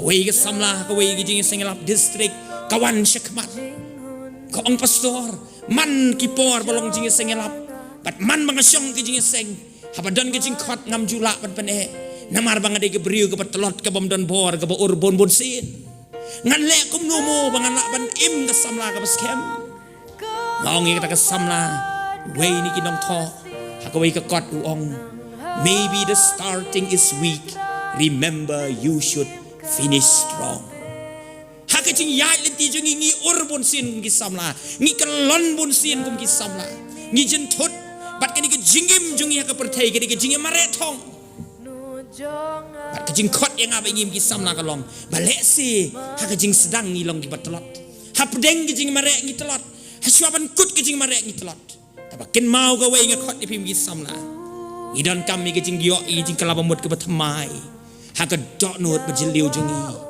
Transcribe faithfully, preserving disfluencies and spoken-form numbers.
Kawei ka samla, kawei ka jingïaseng ïalap district, ka wan shakhmat. Ka ong, "Pastor, man ki por ba long jingïaseng ïalap, bad man ba nga shong ka jingïaseng, haba don ka jingkhot ngam ju lah ban pyneh, namar ba nga dei ka briew kaba tlot, kabym don bor, kaba ur bun bun sien. Ngan leh kumno mo ba ngan lah ban im ka samla kaba skhem?" Nga ong ïa kata ka samla, wei na ki nongthoh, ha kawei ka kot u ong, "Maybe the starting is weak. Remember, you should finish strong." Ha ka jingïaid lynti jong ngi, ngi ur bun sien kum ki samla, ngi kyllon bun sien kum ki samla, ngi jynthut, bad kane ka jingim jong ngi ha ka pyrthei ka dei ka jingim mareh thong. Bad ka jingkhot ïa nga bad ïa ngi kum ki samla ka long ba lehse ha ka jingsdang ngi long kiba tlot, hapdeng ka jingmareh ngi tlot, hashwa ban kut ka jingmareh ngi tlot. Te ba kynmaw kawei nga khot ïa phi kum ki samla, ngi donkam ïa ka jingïoh, ïa ka jingkylla ba mut kaba thymmai ha ka dohnud ba jylliew jong ngi.